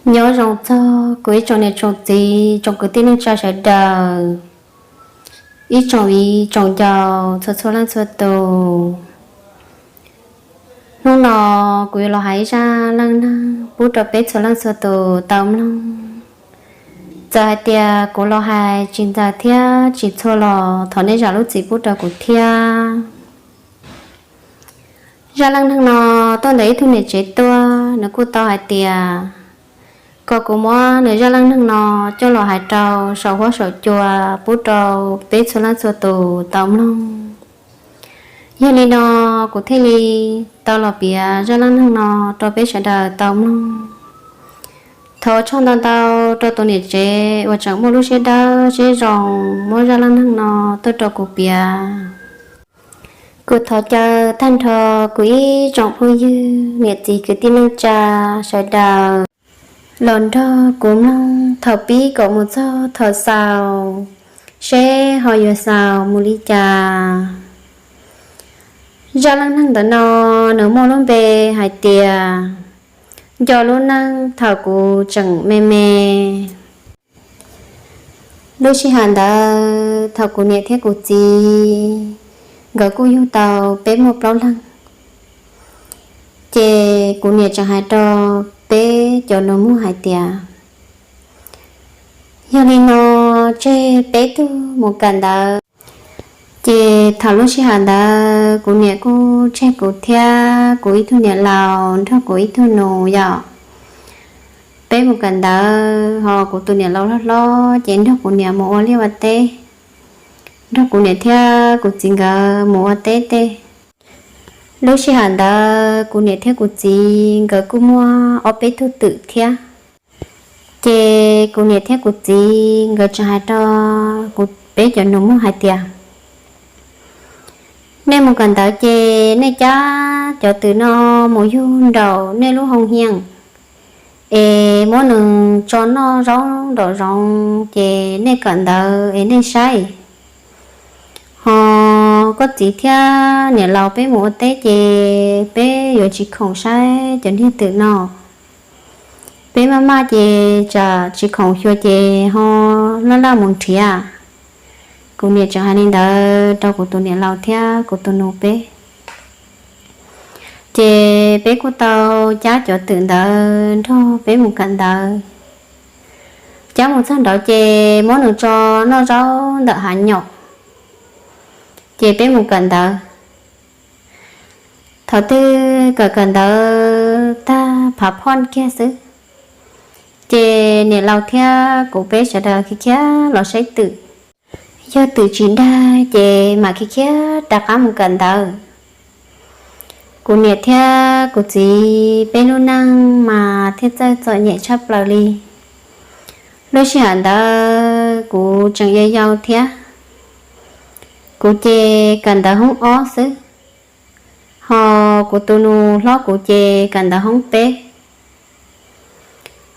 Nyob zoo txog kuv ib tsoom niam tsoom txiv, tsoom kwv tij neej tsa sawv daws, ib tsoom viv tsoom ncaus txhua txhua leej txhua tus. Hnub no kuv yuav los hais ib zaj leej neeg pub rau peb txhua leej txhua tus tau mloog. Txawm hais tias kuv los hais tsis ntxaws thiab tsis txhua los thov nej zam lub txim pub rau kuv thiab. Zaj leej neeg no tuaj ntawm ib tug niam tsev tuaj, nws kuj tau hais tias kom kuv muab nws zaj leej neeg no coj los hais rau saum huab saum cua pub rau peb txhua leej txhua tus tau mloog. Yog li no kuv thiaj li tau los piav zaj leej neeg no rau peb sawv daws tau mloog. Thov tshaj ntau ntau rau tus niam tsev uas tseem muaj lub siab dawb siab zoo muab zaj leej neeg no tuaj rau kuv piav. Kuv thov caw tag nrho kuv ib tsoom phooj ywg niam txiv kwv tij neej tsa sawv daws los nrog kuv mloog thaum pib kom mus txog thaum xaus, seb ho yuav xaus mus li cas. Zaj leej neeg ntawm no nws muaj lub npe hais tias nco lub neej thaum kuv tseem me me. Lub sij hawm ntawd thaum kuv niam thiab kuv txiv nkawd kuj yug tau peb muaj plaub leeg, ces kuv niam tseem hais rau peb cov nus muag hais tias, yog li no tseg peb tug mus kawm ntawv. Ces thaum lub sij hawm ntawd kuv niam kuj tseg kuv thiab kuv ib tug niam laus nrog kuv ib tug nus yom, peb mus kawm ntawv, ho kuv tus niam laus hlob hlob ces nrog kuv niam mus ua liaj ua teb, nrog kuv niam thiab kuv txiv nkawd mus ua teb tej. Lub sij hawm ntawd kuv niam thiab kuv txiv nkawd kuj muaj ob peb tug twm thiab. Ces kuv niam thiab kuv txiv nkawd tseem hais rau kuv peb cov nus muag hais tias, nej mus kawm ntawv ces nej cab cov twm no mus yug nraum nej lub hoo hias, es muab nws tso noj zaub nraum zoov ces nej kawm ntawv es nej saib. Ho koj txiv thiab niam laus peb mus ua teb ces peb yuav tsis khoom saib cov niag twm no. Peb maj maj ces tsam tsis khoom xyuas ces ho laj laj mus nrhiav. Kuv niam tseem hais li ntawd rau kuv tus niam laus thiab kuv tus nus peb. Ces peb kuj tau cab cov twm ntawd nrog peb mus kawm ntawv. Cab mus txog nraud ces muab nws tso noj zaub ntawm hav nyom, ces peb mus kawm ntawv. Thaum twg kawm kawm ntawv tag phav phoj kiag xwb, ces niam laus thiab kuv peb sawv daws khiav khiav los saib twm. Yog twm tsis dag ces mam khiav khiav rov qab mus kawm ntawv. Kuv niam thiab kuv txiv peb lub neej mas thiaj txawj txom nyem tshaj plaws li. Lub sij hawm ntawd kuv tseem yau yau thiab, kuv ces kawm ntawv hoob ob xwb, ho kuv tus nus hlob kuv ces kawm ntawv hoob peb,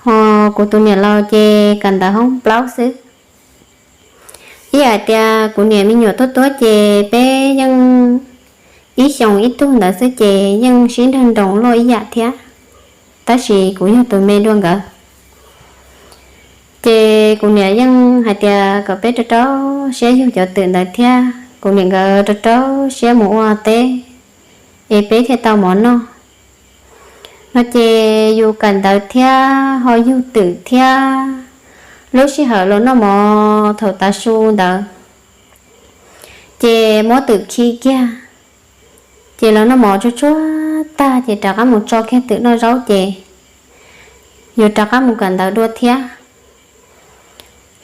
ho kuv tus niam laus ces kawm ntawv hoob plaub xwb. Ib yam tias kuv niam me nyuam tuab tuab ces peb yeej ib xyoos ib tug ntawd xwb ces yeej sib nrag nroos luaj ib yam thiab, tab sis kuv yog tus me dua nkawd. Ces kuv niam yeej hais tias kom peb rau rau siab yug cov twm ntawd thiab, kuv niam nkawd rau rau siab mus ua teb es peb thiaj tau mov noj. No ces yus kawm ntawv thiab ho yug twm thiab, lub sij hawm los noj mov thaum tav su ntawd ces muab twm khi kiag, ces los noj mov tsuag tsuag tag ces rov qab mus tso kiag twm noj zaub ces yuav rov qab mus kawm ntawv dua thiab.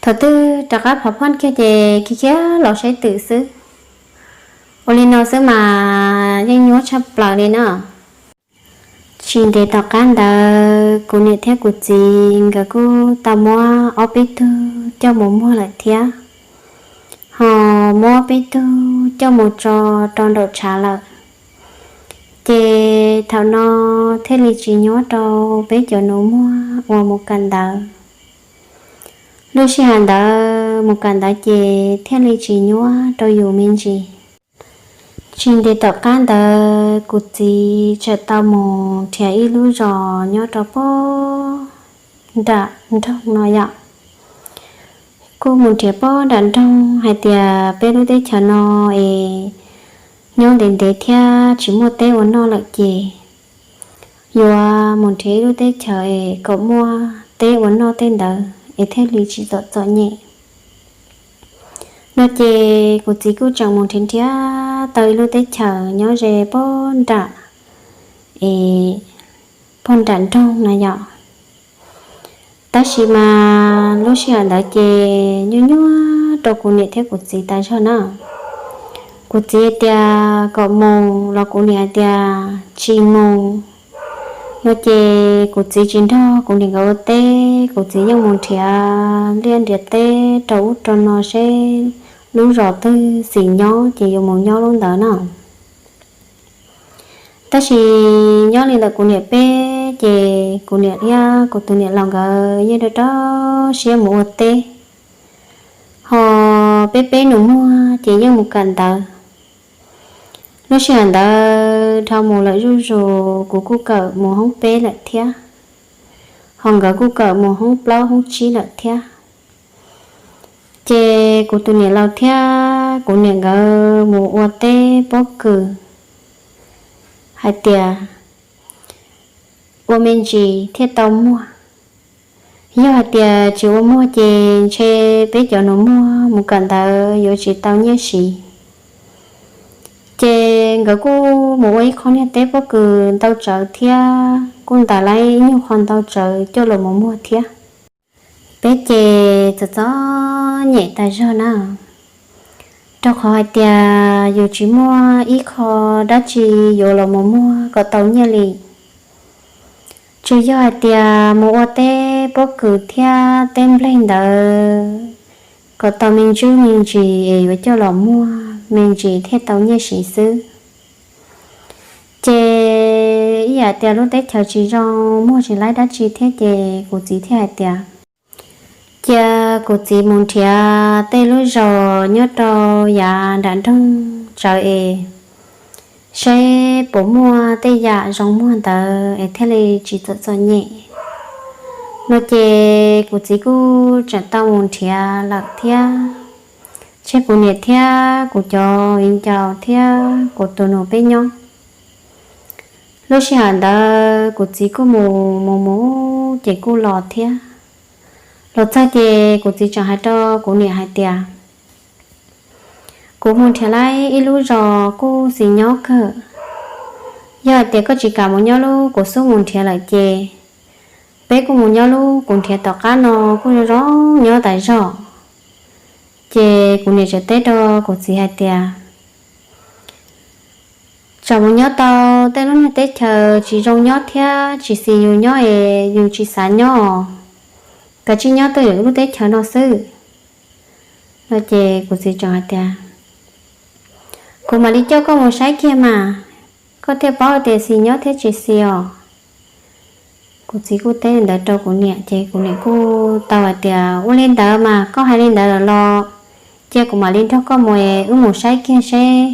Thaum twg rov qab phav phoj kiag ces khiav khiav los saib twm xwb. Ua li no xwb mas yeej nyuaj tshaj plaws li na. Tsis ntev tom qab ntawd kuv niam thiab kuv txiv nkawd kuj tau muab ob peb tug coj mus muag lawm thiab, ho muab ob peb tug coj mus tso rau nraum tshav lawm. Ces thaum no thiaj li tsis nyuaj rau peb cov nus muag uas mus kawm ntawv. Lub sij hawm ntawd mus kawm ntawv ces thiaj li tsis nyuaj rau yus me ntsis. Tsis ntev tom qab ntawd kuv txiv txawm tau mus nrhiav ib lub zos nyob rau pem nram nroog no yom. Kuj mus nrhiav pob nram nroog hais tias peb lub teb chaws no es nyob ntev ntev thiab tsis muaj teb ua noj lawm ces yuav mus nrhiav ib lub teb chaws es kom muaj teb ua noj tej ntawd es thiaj li tsis txom txom nyem. No ces kuv txiv kuj tseem mus nrhiav nrhiav tau ib lub teb chaws nyob ze pob nram es pob nram nroog no yom. Tab sis mas lub sij hawm ntawd ces nyuaj nyuaj rau kuv niam thiab kuv txiv tas zog na. Kuv txiv hais tias kom mus los kuv niam hais tias tsis mus. No ces kuv txiv tsis nrog kuv niam nkawd ua teb, kuv txiv yeej mus nrhiav liaj nrhiav teb rau ub rau no seb lub zos twg xis nyob ces yuav mus nyob lub ntawd no. Tab sis nyob li ntawm kuv niam peb ces kuv niam thiab kuv tus niam laus nkawd yeej rau rau siab mus ua teb, ho peb peb nus muag ces yeej mus kawm ntawv. Lub sij hawm ntawd dhau mus lawm zuj zus kuv kuj kawm mus hoob peb lawm thiab, ho nkawd kuj kawm mus hoob plaub hoob tsib lawm thiab. Ces kuv tus niam laus thiab kuv niam nkawd mus ua teb pob kws hais tias ua me ntsis thiaj tau muag. Yog hais tias tsis ua muag ces ntshe peb cov nus muag mus kawm ntawv yuav tsis tau nyiaj siv. Ces nkawd kuj mus ua ib qho niag teb pob kws ntau tsawv thiab kuj ntais lawm ib nyuag qho ntau tsawv coj los mus muag thiab. Peb ces txom txom nyem tas zog na, rau qhov hais tias yus tsis muaj ib qho dab tsi yuav los mus muag kom tau nyiaj li. Tsuas yog hais tias mus ua teb pob kws thiab teb nplej ntawd kom tau me ntsis me ntsis es yuav coj los muag me ntsis thiaj tau nyiaj siv xwb. Ces ib yam tias lub teb chaws tsis zoo muag tsis laib dab tsi thiab ces kuv txiv thiaj hais tias cia kuv txiv mus nrhiav tej lub zos nyob rau yav nram nroog tsawv es seb puas muaj tej yam zoo muag ntawd es thiaj li tsis txom txom nyem. No ces kuv txiv kuj tseem tau mus nrhiav lawm thiab, tseg kuv niam thiab kuv cov viv ncaus thiab kuv tus nus peb nyob. Lub sij hawm ntawd kuv txiv kuj mus mus mus ces kuj los thiab. Los txog ces kuv txiv tseem hais rau kuv niam hais tias, kuv mus nrhiav lawm ib lub zos kuj xis nyob kawg. Yog hais tias koj tsis kam mus nyob lub kuv xub mus nrhiav lawm ces peb kuj mus nyob lub kuv nrhiav tom qab no kuj zoo zoo nyob tas zog. Ces kuv niam tseem teb rau kuv txiv hais tias, tsam mus nyob tau tej lub niag teb chaws tsis zoo nyob thiab tsis xis yus nyob es yus tsis xav nyob, kav tsij nyob twj ywm lub teb chaws no xwb. No ces kuv txiv tseem hais tias, kuv mam li coj koj mus saib kiag mas, koj thiaj paub tias xis nyob thiab tsis xis os. Kuv txiv kuj teb li ntawd rau kuv niam ces kuv niam kuj tau hais tias, ua li ntawd mas koj hais li ntawd lawm los cia kuv mam li nrog koj mus es wb mus saib kiag seb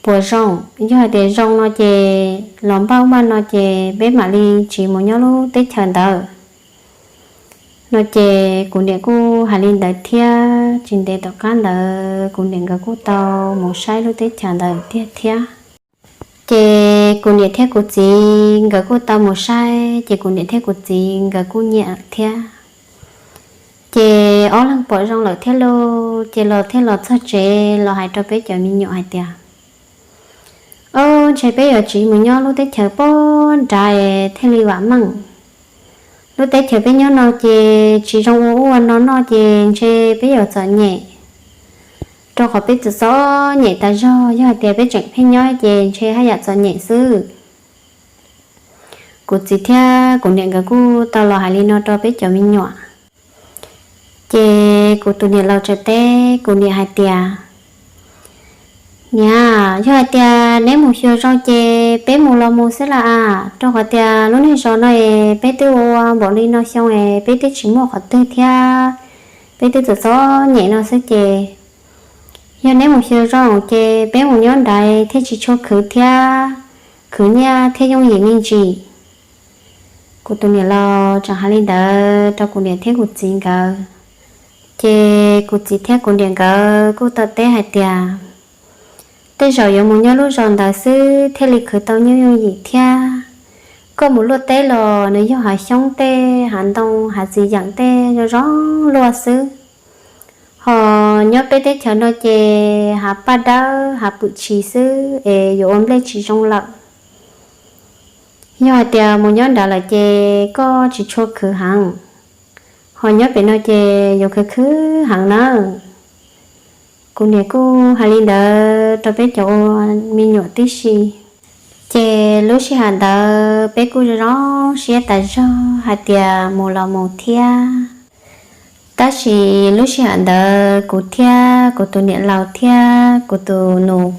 puas zoo. Yog hais tias zoo no ces los npaj ub npaj no ces peb mam li tsiv mus nyob lub teb chaws ntawd. No ces kuv niam kuj hais li ntawd thiab tsis ntev tom qab ntawd kuv niam nkawd kuj tau mus saib lub teb chaws ntawd tiag thiab. Ces kuv niam thiab kuv txiv nkawd kuj tau mus saib ces kuv niam thiab kuv txiv nkawd kuj nyiam thiab. Ces ob leeg pom zoo lawm thiab lauj ces los thiaj los txog tsev los hais rau peb cov me nyuam hais tias, o, ntshe peb yuav tsiv mus nyob lub teb chaws pem nrad thiaj li vam meej. Lub teb chaws peb nyob no ces tsis zoo ua ub ua no noj ces ntshe peb yuav txom nyem. Rau qhov peb txom txom nyem tas zog, yog hais tias peb tseem pheej nyob ces ntshe haj yam txom nyem xwb. Kuv txiv thiab kuv niam nkawd kuj tau los hais li no rau peb cov me nyuam. Ces kuv tus niam laus txawm teb kuv niam hais tias, niam, yog hais tias neb mus xyuas zoo ces peb mus los mus xwb las as, rau qhov tias lub niag zos no es peb twb ua ua npaum li no xyoo es peb twb tsis muaj qhov twg thiab, peb twb txom txom nyem no xwb ces yog neb mus xyuas zoo ces peb mus nyob nrad thiaj tsis tshua khwv thiab, khwv nyiaj thiaj yooj yim me ntsis. Kuv tus niam laus tseem hais li ntawd rau kuv niam thiab kuv txiv nkawd, ces kuv txiv thiab kuv niam nkawd kuj tau teb hais tias, tej zaum yuav mus nyob lub zos ntawd xwb thiaj li khwv tau nyob yooj yim thiab. Koj mus luaj teb los nws yog hav xyoob tej, hav ntoo, hav txiv yeem tej zoo zoo luaj xwb. Ho nyob peb teb chaws no ces hav paj dawb hav pwm tshis xwb es yuav ua nplej tsis zoo lawm. Yog hais tias mus nyob nrad lawm ces koj tsis tshua khwv heev, ho nyob pem no ces yuav khwv khwv heev nawb. Kuv niam kuj hais li ntawd rau peb cov ua me nyuam tib si. Ces lub sij hawm ntawd peb kuj zoo siab tas zog hais tias mus los mus thiab. Tab sis lub sij hawm ntawd kuv thiab kuv tus niam laus thiab kuv tus nus,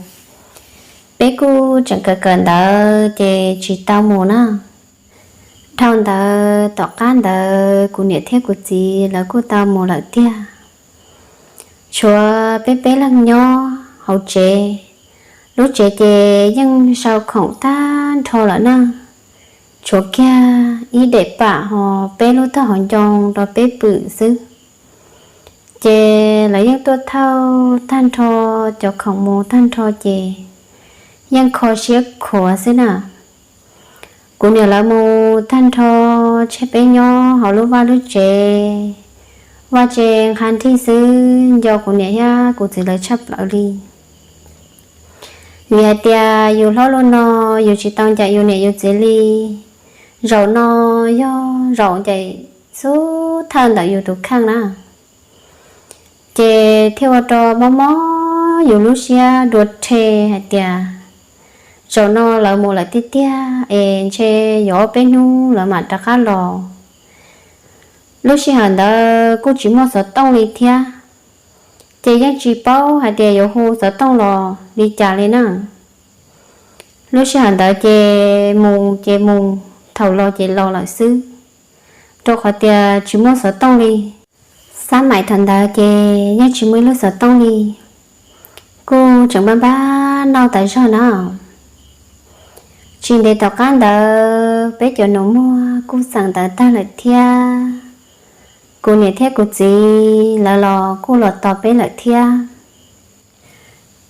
peb kuj tseem kawm kawm ntawv ces tsis tau mus na. Dhau ntawd tom qab ntawd kuv niam thiab kuv txiv lawv kuj tau mus lawm tiag. Tshuav peb peb leeg nyob hauv tsev. Lub tsev ces yeej sau khoom tag nrho lawm na, tshuav kiag ib daim pam ho peb lub tag hauv ncoo rau peb pwm xwb. Ces lawv yeej tuaj thauj tag nrho cov khoom mus tag nrho ces yeej kho siab khuav xwb na. Kuv niam lawv mus tag nrho, tseg peb nyob hauv lub vaj lub tsev, vaj tse nqha nrig xwb, nco kuv niam thiab kuv txiv lawv tshaj plaws li. Vim hais tias yus hlob luaj no, yus tsis tau ncaim yus niam yus txiv li. Zaum no yog zaum ncaim xub thawj ntawm yus tus kheej na. Ces thiaj ua rau mob mob yus lub siab dua rhe hais tias, zaum no lawv mus lawm tiag tiag es ntshe yuav ob peb hnub lawv mam rov qab los. Lub sij hawm ntawd kuj tsis muaj xov tooj li thiab, ces yeej tsis paub hais tias yuav hu xov tooj los li cas li na. Lub sij hawm ntawd ces mus ces mus, thaum los ces los lawm xwb, rau qhov tias tsis muaj xov tooj li. Xab maim thaum ntawd ces yeej tsis muaj ib lub xov tooj li, kuj tseem npaj npaj nauj tas zog na. Tsis ntev tom qab ntawd peb cov nus muag kuj xeem ntawv tag lawm thiab. Kuv niam thiab kuv txiv lawv los kuj los tos peb lawm thiab.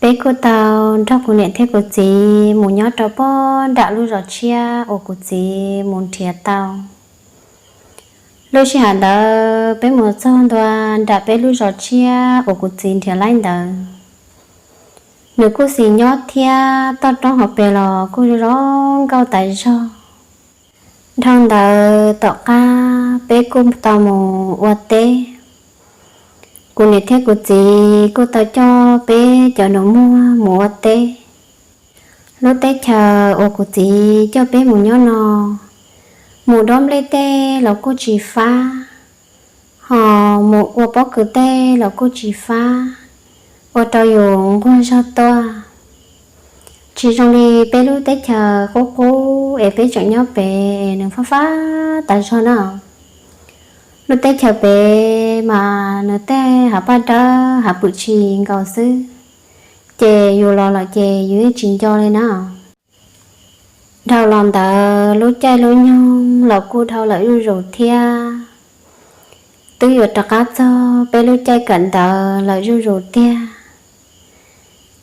Peb kuj tau nrog kuv niam thiab kuv txiv mus nyob rau pog nram lub zos tshiab uas kuv txiv mus nrhiav tau. Lub sij hawm ntawd peb mus txog ntua nram peb lub zos tshiab uas kuv txiv nrhiav laib ntawd, nws kuj xis nyob thiab, toj roob hauv pes los kuj zoo nkauj tas zog. Dhau ntawd tom qab peb kuj tau mus ua teb. Kuv niam thiab kuv txiv kuj tau coj peb cov nus muag mus ua teb. Lub teb chaws uas kuv txiv coj peb mus nyob no, mus dob nplej tej los kuj tsis fab, ho mus ua pob kws tej los kuj tsis fab, ua rau yus nquag zog tuaj. Tsis zoo li peb lub teb chaws qub qub es peb tseem nyob pem es nws fab fab tas zog na. Lub teb chaws pem mas nws tej hav paj dawb hav pwm tshis nkaus xwb, ces yus los lawm ces yus yeej tsis nco li na. Dhau los ntawd lub caij lub nyoog los kuj dhau lawm zuj zus thiab. Twb yuav rov qab txog peb lub caij kawm ntawv lawm zuj zus tiag.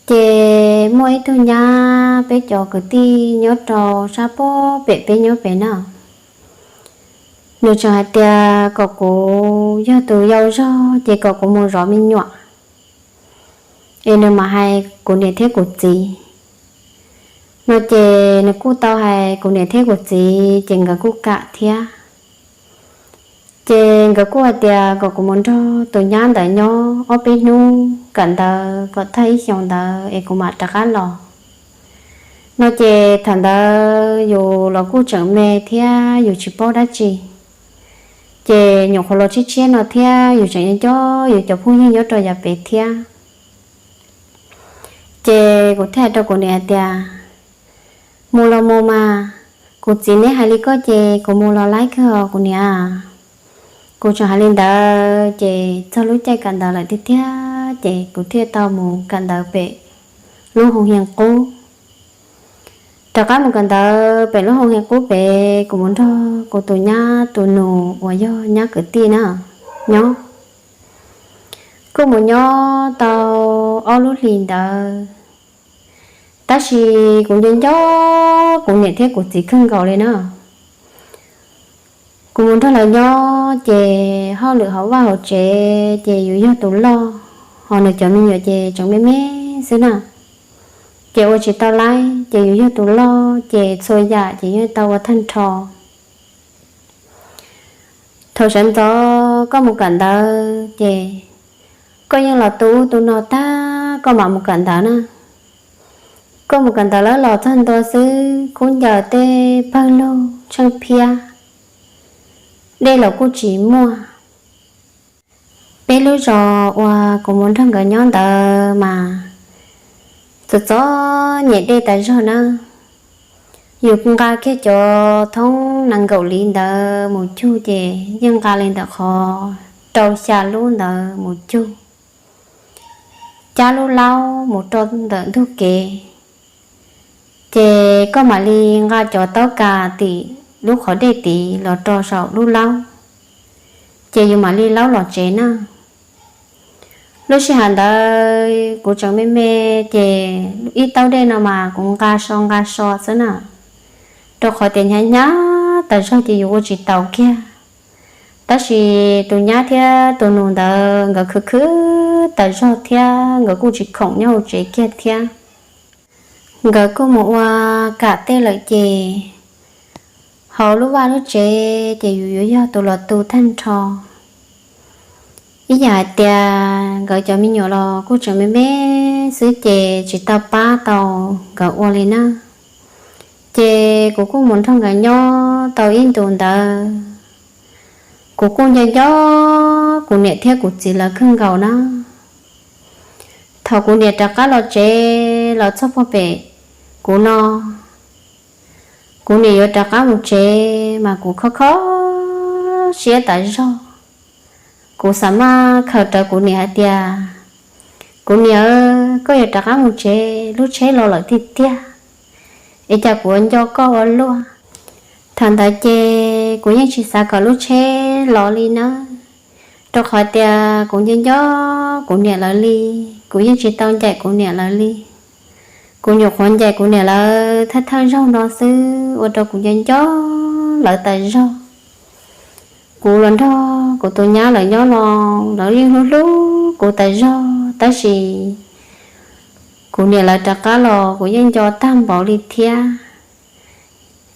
Ces muaj ib tug nyab peb cov kwv tij nyob rau sab pem peb nyob pem na, nws tseem hais tias kom kuv yog tus yau zog ces kom kuv mus zov me nyuam, es nws mam hais kuv niam thiab kuv txiv no. Ces nws kuj tau hais kuv niam thiab kuv txiv ces nkawd kuj kam thiab. Ces nkawd kuj hais tias kom kuv mus nrog tus nyab ntawd nyob ob peb hnub kawm ntawv kom tag ib xyoos ntawd es kuv mam rov qab los no. Ces thaum ntawd yus los kuj tseem me thiab yus tsis paub dab tsi, ces nyuam qhuav los tshiab tshiab no thiab yus tseem nco yus cov phooj ywg nyob rau yav pem thiab. Ces kuv thiaj hais rau kuv niam hais tias, mus los mus mas, kuv txiv neb hais li koj ces kuv mus los laib kawg os kuv niam. Kuv tseem hais li ntawd ces txog lub caij kawm ntawv lawm tiag tiag ces kuv thiaj tau mus kawm ntawv pem lub hoo hias qub. Rov qab mus kawm ntawv pem lub hoo he qub pem, kuv mus nrog kuv tus nyab tus nus uas yog nyab kwv tij na nyob. Kuj mus nyob tau ob lub hlis ntawd, tab sis kuv nco nco kuv niam thiab kuv txiv kawg nkaus li na. Kuv mus nrog lawv nyob ces hauj lwm hauv vaj hauv tsev ces yus yog tus loj, ho nws cov me nyuam ces tseem me me xwb na. Ces ua tsis tau laib ces yus yog tus loj ces txhua yam ces yeej tau ua tag nrho. Thaum sawv ntxov koj mus kawm ntawv ces koj yeej los tu ub tu no tag koj mam mus kawm ntawv na. Koj mus kawm ntawv lawm los txog ntua xwb, khaub ncaws tej pawg lug tsheej phiab, dej los kuj tsis muaj. Peb lub zos uas kuv mus nrog nkawd nyob ntawd mas txom txom nyem dej tas zog na. Yus nqa kiag cov thoob nees nkaum liv ntawd mus cug ces yeej nqa li ntawm qhov rau xya lub ntawd mus cug, cab lub laub mus rau ntawm ntug kev, ces koj mam li nqa cov taub kas tim lub qhov dej tid los rau saum lub laub, ces yus mam li laub los tsev na. Lub sij hawm ntawd kuv tseem me me, ces ib taub dej no mas kuv nqa so nqa so xwb na, rau qhov tias hnyav hnyav tas zog ces yus ua tsis taus kiag. Tab sis tus nyab thiab tus nus ntawd nkawd khwv khwv tas zog thiab nkawd kuj tsis khoom nyob hauv tsev kiag thiab. Nkawd kuj mus ua kam tej lawm ces hauv lub vaj lub tsev ces yus yuav yog tus los tu tag nrho. Ib yam hais tias nkawd cov me nyuam los kuj tseem me me xwb ces tsis tau pab tau nkawd ua li na. Ces kuv kuj mus nrog nkawd nyob tau ib ntus ntawd, kuv kuj nco nco kuv niam thiab kuv txiv lawv kawg nkaus na. Thaum kuv niam rov qab los tsev los txog puag pem kuv no, kuv niam yuav rov qab mus tsev mas kuv kho kho siab tas zog. Kuv xav maj khaws rawv kuv niam hais tias, kuv niam, koj yuav rov qab mus tsev, lub tsheb los lawm tiag tiag, es cas kuv nco koj ua luaj. Thaum ntawd ces kuv yeej tsis xav kom lub tsheb los li nawb, rau qhov tias kuv nco nco kuv niam lawv li, kuv yeej tsis tau ncaim kuv niam lawv li. Kuv nyuam qhuav ncaim kuv niam lawv thawj thawj zaug no xwb ua rau kuv nco nco lawv tas zog. Kuv los nrog kuv tus nyab lawv nyob no, lawv yeej hlub hlub kuv tas zog, tab sis kuv niam lawv rov qab los kuv yeej nco tag npaum li thiab.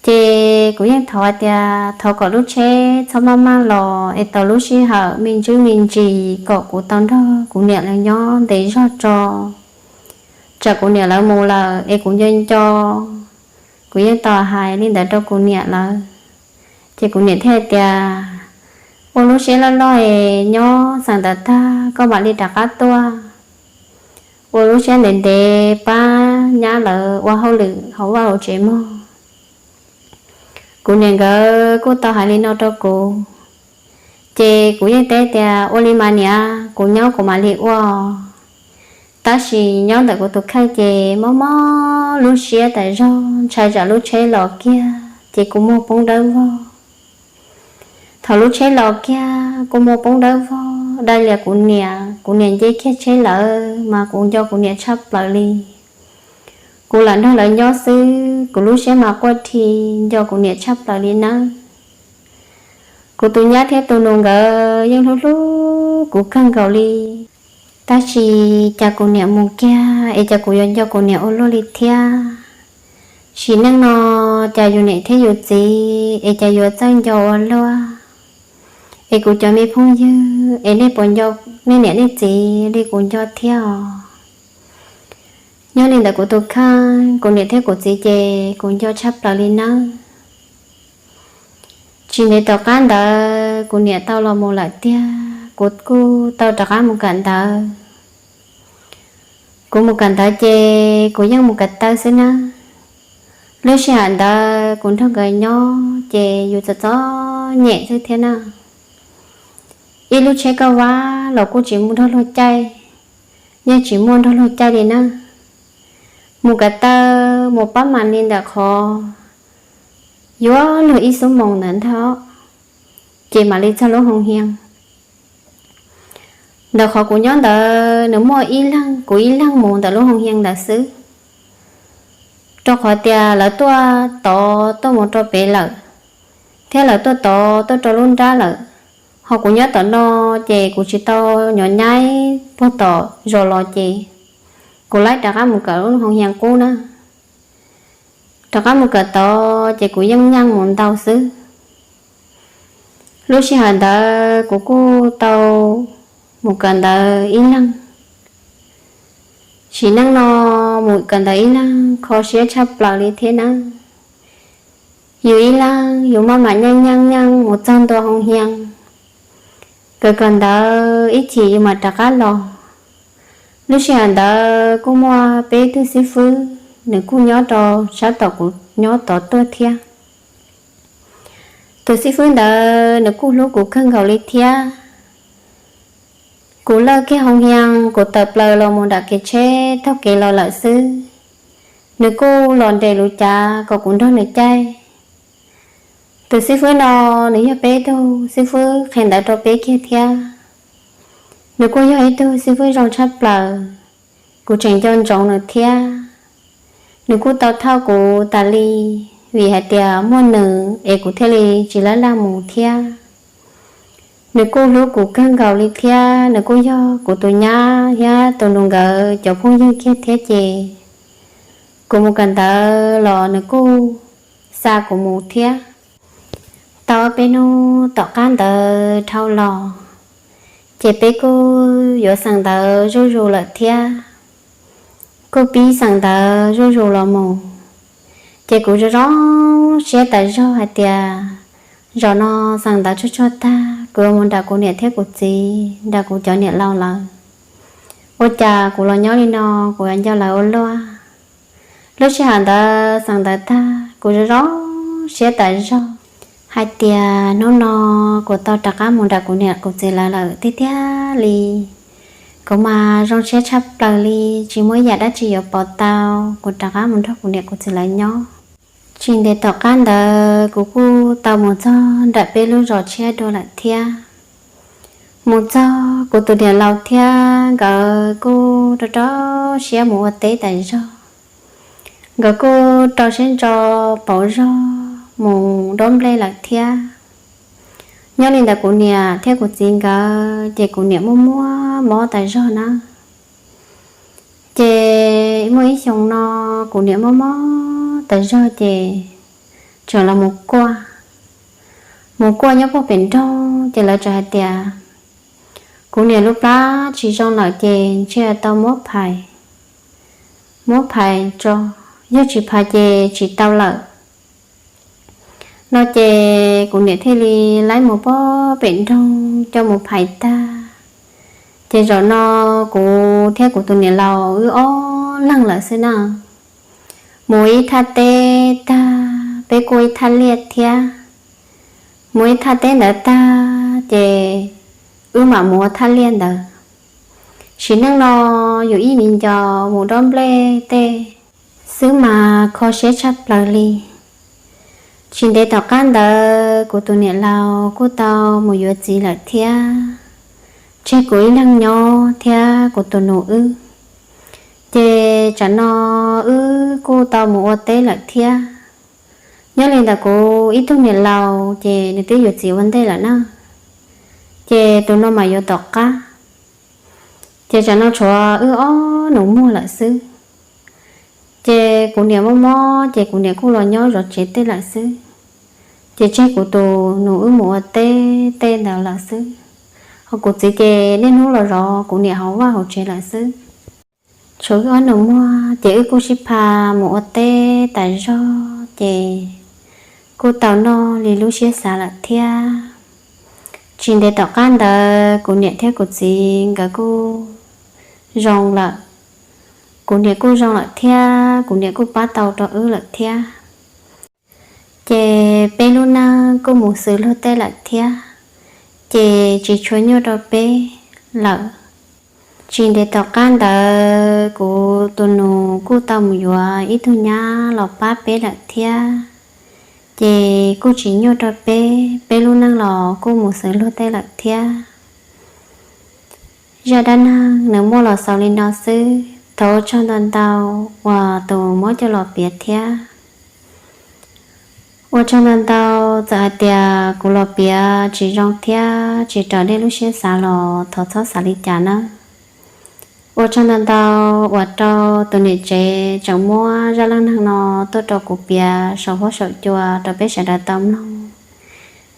Ces kuv yeej thov hais tias thov kom lub tsheb txhob maj maj los es tau lub sij hawm me ntsis me ntsis kom kuv tau nrog kuv niam lawv nyob ntev zog tso, tsam kuv niam lawv mus lawm es kuv nco nco. Kuv yeej tau hais li ntawd rau kuv niam lawv, ces kuv niam thiaj tias, ua lub siab loj loj es nyob xeem ntawd tag koj mam li rov qab tuaj, ua lub siab ntev ntev pab nyab lawv ua hauj lwm hauv vaj hauv tsev mog. Kuv niam nkawd kuj tau hais li no rau kuv, ces kuv yeej teb tias ua li mas niam, kuv nyob kuv mam li ua. Tab sis nyob ntawm kuv tus kheej ces mob mob lub siab tas zog, ntshai tsam lub tsheb los kiag ces kuv muag poob dawb vog. Thaum lub tsheb los kiag kuv muag poob dawb vog dai lias kuv niam, kuv niam nce kiag tsheb lawm mas kuv nco kuv niam tshaj plaws li. Kuv lam nrog lawv nyob xwb kuv lub siab mas quaj dhi, nco kuv niam tshaj plaws li nawb. Kuv tus nyab thiab tus nus nkawd yeej hlub hlub kuv kawg nkaus li, tab sis cas kuv niam mus kiag es cas kuv yuav nco kuv niam ua luaj li thiab. Sim neej no cas yus niam thiab yus txiv es cas yuav txawj nco ua luaj. Es kuv cov me phooj ywg es nej puas nco nej niam nej txiv li kuv nco thiab os? Nyob li ntawm kuv tus kheej, kuv niam thiab kuv txiv ces kuv nco tshaj plaws li nawb. Tsis ntev tom qab ntawd kuv niam tau los mus lawm tiag, kuv kuj tau rov qab mus kawm ntawv. Kuv mus kawm ntawv ces kuv yeej mus kawm taw xwb na. Lub sij hawm ntawd kuv nrog nkawd nyob ces yus txom txom nyem xwb thiab na. Ib lub tsheb kauj vab los kuj tsis muaj nrog luag caij, yeej tsis muaj nrog luag caij li na. Mus kawm taw mus pab mam li ntawm qhov yuav luag ib xuab moos ntawd ntag, ces mam li txog lub hoo hias. Ntawm qhov kuv nyob ntawd nws muaj ib leeg, kuv ib leeg mus ntawm lub hoo hias ntawd xwb, rau qhov tias lawv tuaj tod tuaj mus rau pem lawm, thiab lawv tuaj tod tuaj rau lub nrab lawm. Ho kuv nyob tom no, ces kuv tsis tau nyob nyaib puag tom zos los ces kuv laib rov qab mus kawm lub hoo hias qub na. Rov qab mus kawm tod ces kuv yeej nyeej mus ntau xwb. Lub sij hawm ntawd kuv kuj tau mus kawm ntawv ib leeg. Sim neej no mus kawm ntawv ib leeg kho siab tshaj plaws li thiab nawb. Yus ib leeg yus maj mam nyeej nyeej nyeej mus txog ntua hoo hias, kawm kawm ntawv ib chim yus mam rov qab los. Lub sij hawm ntawd kuj muaj peb tug xib fwb, nws kuj nyob rau sab tom kuv nyob tod tuaj thiab. Tus xib fwb ntawd nws kuj hlub kuv kawg nkaus li thiab. Kuv lawj kiag hoo hias, kuv tawm plaws los mus nram kev tsheb taug kev los lawm xwb, nws kuj los nres lus cav kom kuv nrog nws caij. Tus xib fwb no nws yog peb tug xib fwb qhia ntawv rau peb kiag thiab. Nws kuj yog ib tug xib fwb zoo tshaj plaws, kuv tseem nco ntsoov nws thiab. Nws kuj tau thauj kuv tas li, vim hais tias muaj nws es kuv thiaj li tsis laj laj mus thiab. Nws kuj hlub kuv kawg nkaus li thiab, nws kuj yog kuv tus nyab thiab tus nus nkawd cov phooj ywg kiag thiab ces kuv mus kawm ntawv los nws kuj xa kuv mus thiab. Tau peb hnub tom qab ntawd dhau los, ces peb kuj yuav xeem ntawv zuj zus lawm thiab. Kuj pib xeem ntawv zuj zus los mus, ces kuv zoo zoo siab tas zog hais tias zaum no xeem ntawv tsuag tsuag tag kuv yuav mus nram kuv niam thiab kuv txiv, nram kuv cov niam laus lawm. Ua cas kuv los nyob li no, kuv yuav nco lawv ua luaj. Lub sij hawm ntawd xeem ntawv tag kuv zoo zoo siab tas zog hais tias hnub no kuv tau rov qab mus nram kuv niam kuv txiv lawv lawm tiag tiag li. Kuv mas zoo siab tshaj plaws li, tsis muaj ib yam dab tsi yuav pov tau, kuv rov qab mus nrog kuv niam kuv txiv lawv nyob. Tsis ntev tom qab ntawd kuv kuj tau mus txog nram peb lub zos tshiab dua lawm thiab. Mus txog kuv tus niam laus thiab nkawd kuj rau rau siab mus ua teb tas zog. Nkawd kuj rau siab ntso pauv zog mus dob nplej lawm thiab. Nyob li ntawd kuv niam thiab kuv txiv nkawd ces kuv niam muaj muaj mob tas zog na. Ces muaj ib xyoo no kuv niam mob mob tas zog ces tseem los mus kuaj. Mus kuaj nyob puag pem nroog ces lawv txawm hais tias kuv niam lub plab tsis zoo lawm ces ntshe tau muab phais, muab phais tso, yog tsis phais ces tsis tau lawm no ces kuv niam thiaj li laib mus puag pem nroog coj mus phais tag. Ces zaum no kuv thiab kuv tus niam laus wb ob leeg lawm xwb na. Mus ib thaj teb tag peb kuj ib thaj liaj thiab. Mus ib thaj teb ntawd tag ces wb mam mus ua thaj liaj ntawd. Sim neej no yus ib me nco mus dob nplej tej xwb mas kho siab tshaj plaws li. Tsis ntev tom qab ntawd kuv tus niam laus kuj tau mus yuav txiv lawm thiab, tseg kuv ib leeg nyob thiab kuv tus nus wb. Ces tsam no wb kuj tau mus ua teb lawm thiab. Nyob li ntawd kuv ib tug niam laus ces nws twb yuav txiv ua ntej lawm na, ces tus no mam yuav tom qab. Ces tsam no tshuav wb ob nus muag lawm xwb. Ces kuv niam mob mob ces kuv niam kuj los nyob zov tsev tej lawm xwb. Ces tseg kuv tus nus wb mus ua teb tej ntawd lawm xwb. Ho kuv txiv ces niaj hnub los zov kuv niam hauv vaj hauv tsev lawm xwb. Tshuav wb ob nus muag ces wb kuj sib pha mus ua teb tas zog ces kuj tau noj li lub siab xav lawm thiab. Tsis ntev tom qab ntawd kuv niam thiab kuv txiv nkawd kuj zoo lawm. Kuv niam kuj zoo lawm thiab kuv niam kuj pab tau rau wb lawm thiab. Ces peb lub neej kuj mus xws luag tej lawm thiab, ces tsis tshua nyuaj rau peb lawm. Tsis ntev tom qab ntawd kuv tus nus kuj tau mus yuav ib tug nyab los pab peb lawm thiab. Ces kuj tsis nyuaj rau peb, peb lub neej los kuj mus xws luag tej lawm thiab. Zaj dab neeg nws muaj los xaus li no xwb. Thov ua tsaug ntau ntau uas tus muab coj los piav thiab. Ua tsaug ntau ntau, txawm hais tias kuv los piav tsis zoo thiab tsis raws nej lub siab xav los thov txhob xav li cas nawb. Ua tsaug ntau ntau uas rau tus niam tsev tseem muab zaj dab neeg no tuaj rau kuv piav saum huab saum cua rau peb sawv daws tau mloog.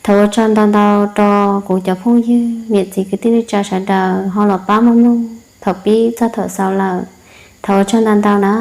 Thov ua tsaug ntau ntau rau kuv cov phooj ywg niam txiv kwv tij neej tsa sawv daws ho los pab muab mloog thaum pib txog thaum xaus lawm. Thov ua tsaug ntau ntau na.